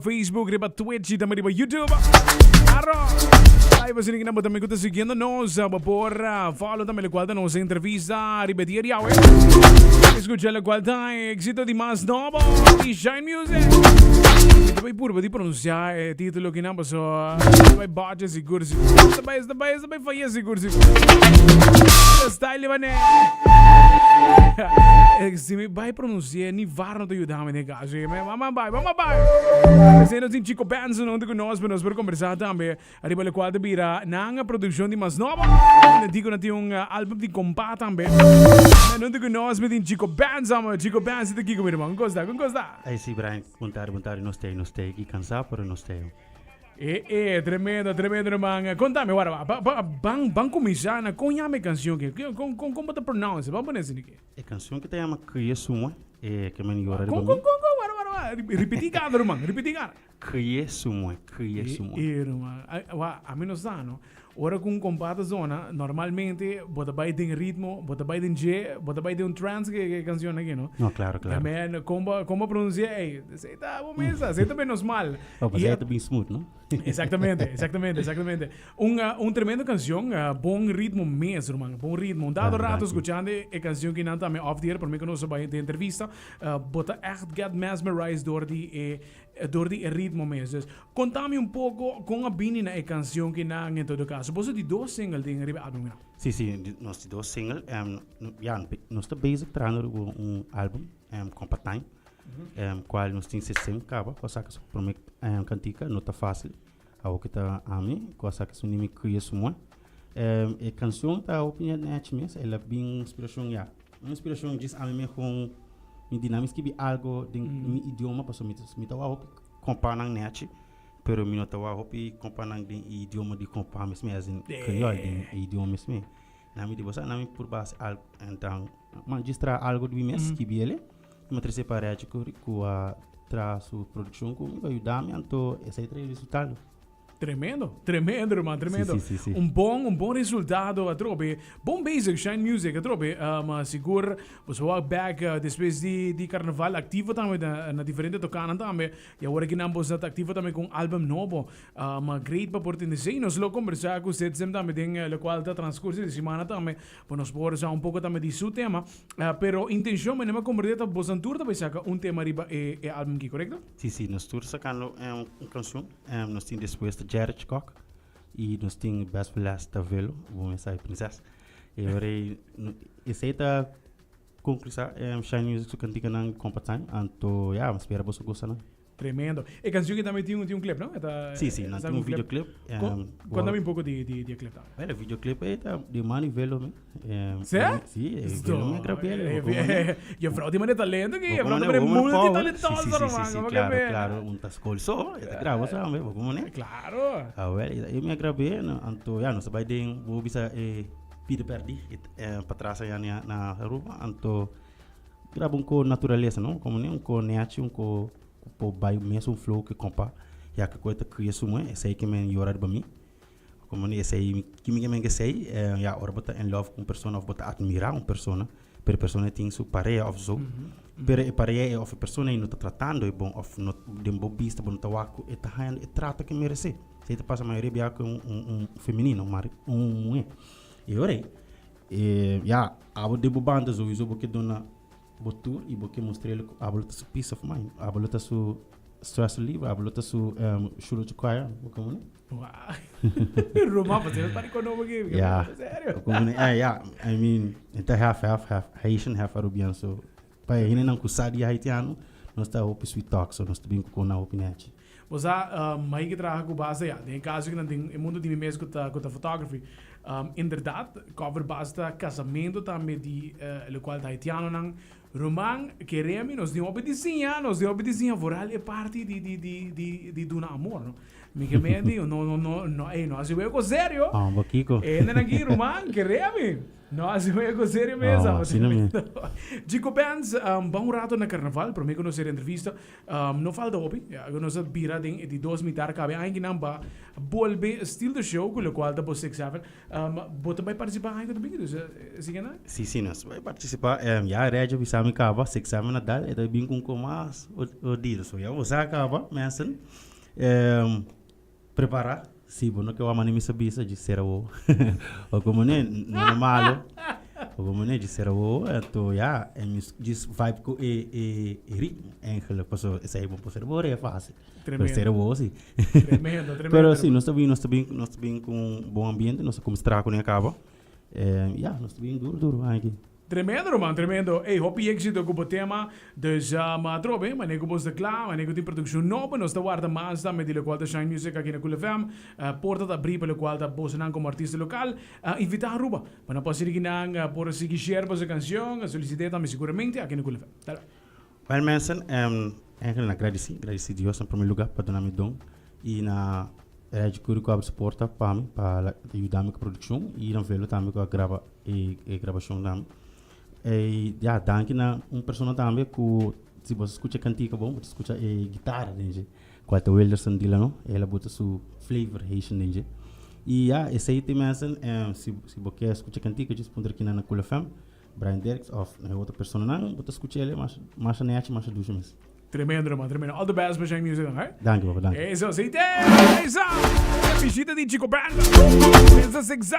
Facebook, riba Twitch y tambe riba YouTube. Aro! Ay, pues que nabo también que siguiendo nos por follow también lo cual ta nos entrevista riba dia di awe. Escucha lo cual ta éxito di mas nobo di Shine Music. Ito bay purba di pronunciar e título que nabo so bay botche sigur sigur. Esta bay, esta bay, esta bay falla sigur sigur. Style bane. Si mi bay pronunciar ni var no te ayudame den caso. Sí, me vamos bai, vamos bai. Esei nos tin Chico Benson hunto ku nos, pero nos por kombersá tambe ariba lokual ta bira nan produkshon di mas nobo. Na diku nan tin un album di kompa tambe. Nan hunto ku nos mi tin Chico Benson. Chico Benson ta kiko mi ruman? Kon kos ta? Kon kos ta? Ey si Brian, bon tardi, bon tardi. Nos ta ey, nos ta ey. Ki kansá, pero nos ta ey. E e, tremendo, tremendo ruman. Kontami, wara, ba, ba, ban, ban kuminsá na kon yama e kanshon ke? Kon, kon, kon bo ta pronounce? Ban pone asina ke. E kanshon ke ta yama Kriye Sumwe. E ke men yora riba mi. Kon, kon, kon, wara, wara, wara. Ripití kada, ruman, ripití kada. Kriye Sumwe, kriye sumwe. E, ruman. Wa, ami no sa, no. Ora ku un kompa ta zona, normalmente bo ta bai den ritmo, bo ta bai den dje, bo ta bai den un trance ke e kanshon aki, no? No, klaro, klaro. Men, kon bo, kon bo pronunsia, ey, esei ta bo mesa, esei ta menos mal. Oh, pasei ta bin smooth, no? Exactamente, exactamente, exactamente. Un, un tremendo canción, bon ritmo mes, ruman, bon ritmo. Un dado rato escuchando e canción ki nan tambe off the air, prome ku nos a bai den entrevista, bo ta echt get mesmerized door di e, door di e ritmo mes. Dus, contami un poco con a bini na e canción ki nan en todo caso. Boso di dos single den riba e album ki nan? Sí, sí, nos di dos single. Ya, nos ta bezig trahando riba un album, Compa Time. Cual nos tin sesem caba cu a saca su prome cantica, no ta facil. Awo cu ta ami cu a saca su nimi Cria Su Moe. E cancion ta hopi nechi mes, el a bin un inspiracion ya, un inspiracion djis ami mes con mi di nan mi skibi algo den mi idioma pasobra mi ta wak hopi companan nechi, pero mi no ta wak hopi companan den e idioma di compa mes mes, as in Creole den e idioma mes mes. Nan mi di bo sa nan mi purba haci algo, enton mi djis traha algo di mi mes, skibi ele. Mi a trese pa Reggie ku ku a traha su produkshon ku mi pa yuda mi anto esei trae resultado. Tremendo, tremendo ruman, tremendo. Si, si, si, si. Un bon, un bon resultado atrobe. Bon bezig Shine Music atrobe. Um, sigur boso wak back uh, despues di, di carnaval activo tambe na, na diferente tocanan tambe. Y awor aki nan boso ta activo tambe con album nobo. Um, great pa por tende esei. Nos lo conversa cu Citizen tambe den uh, locual ta transcurso di semana tambe. Pa nos por sa un poco tambe di su tema. Pero intencion mene mi a comprende ta bosan tur ta bay saca un tema riba e e album aki, corecto? Si, si, nos tur sacando un cancion. Nos tin despues ta Jerich Kok y nos tin Best for Last ta Velo, bo mes sabi Prinses. E ora ey esey ta conclusa Shine Music su canticanan Compa Time, anto ya, mi spera boso gusta nan. Tremendo. E canción ki tambe tin un tin un clip, no? E ta Sí, sí, nan sa tin un clip. videoclip. Con, contame un poco di di di e clip tambe. Bueno, videoclip e ta di Manny Velo me. Sí? Sí, e Velo me grabé. Eh, eh, je vrouw die mane talento ki, je vrouw die mane multitalentoso, Sí, sí, sí, man. sí, Como que claro, me- claro. Un ta school so, e ta graba so, me, como ne? Claro. Ah, wel, e me grabé, no, anto ya, nos a bai den, bo bisa e pide perdi, e, eh, patras allá na, na Aruba, anto Graba un ko naturalesa no, komo ne un ko nechi, un ko ku por bai mesun flow ku kompa, ya ku koe ta kria su mue, esei ke men yora riba mi. Komo ne esei ki mi ke men ke sei, ya ora bo ta in love ku un persona of bo ta admira un persona, pero e persona tin su pareha of zo, pero e pareha ei of e persona ei no ta tratando e bon of no den bo bista bo no ta wak ku e ta hañando e trato ke merese. Esei ta pasa mayoria bia ku un un femenino, un muhe. E ora ei E ya, abo den bo banda souiso bo ke duna bo tur y bo ke mustr'el cu abo lo ta su peace of mind, abo lo ta su stress reliever, abo lo ta su shoulder to cry on, bo komo ne? Wow. Ruma, pa ser pari kono bo ke, Ya, serio. bo komo ne? Eh, ya, I mean, e ta half, half, half Haitian, half Arubian, so pa e hendenan cu sa di Haitiano, nos ta hopi sweet talk, so nos ta bin cu kona hopi nechi. Bo sa, mai ke traha ku basta ya. Den e kaso ku nan den e mundu di mi mes ku ta ku ta photography. Inderdat, cover basta kasamentu tambe di lokual ta haitianonan. Ruman, kere mi, nos tin hopi di siña, nos tin hopi di siña vooral e parti di di di di di duna amor, no. Mi ke menti, no no no no, ey, no hasi weko serio. Amba kiko. E hendenan aki, ruman, kere mi. No, así voy a serio mesa. No, asina mes. Chico Benz, ban un rato na carnaval, prome cu nos hacer entrevista. No falta hopi, ya, cu nos a bira den e di dos mitar cabe aña nan ba bolbe steal the show, cu locual ta bo Six Seven. Bo ta bay participa aña cu ta bini, dus sigui na? Si, si, nos bay participa. Ya Reggie bisa mi caba, Six Seven a dal, e ta bin cu un co mas odido. So ya bo sa caba, mensen. Prepara, si bo no ke wak mane mi sa bisa dje sera wowo. O como ne, no ta malo. O como ne, dje sera wowo, anto ya, en mi djis vibe ku e e e ritmo eigenlijk, paso esei bo por sera wowo e fácil. Pero sera wowo si. Tremendo, tremendo. Pero si, nos ta bin, nos ta bin, nos ta bin ku un bon ambiente, nos ta kuminsá traha kuné kaba. Ya, nos ta bin duro duro aki. Tremendo ruman, tremendo. Ey, hopi exito cu bo tema. Dus ma atrobe, manera cu bo sta cla, manera cu tin produccion nobo, nos ta warda mas tambe di locual ta Shine Music aki na Cool FM. Porta ta abri pa locual ta bosonan como artista local. Invita Aruba pa nan por sirgi nan, por sigui share boso cancion, solicite tambe seguramente aki na Cool FM. Dale. Well mensen, eigenlijk na gradisi, gradisi Dios na primer lugar pa duna mi don y na Reggie Curie cu abri su porta pa mi pa yuda mi cu produccion y na Velo tambe cu a graba e e grabacion tambe. E ya danki na un persona tambe cu si bo scucha e cantica bon bo ta scucha e guitarra den dje cual ta Wilderson Dilano el a bota su flavor Haitian den dje. Y ya esey te mensen si si bo kier scucha cantica djis puntra kinan na Cool FM Brian Dirks of na e otro personanan bo ta scucha el mas masha nechi masha dushi mes. Tremendo hermano, tremendo. All the best pa Shine Music, okay? Danki papa, danki. Eso, sí, te, esa. Visita di Chico Band. Esa es exact.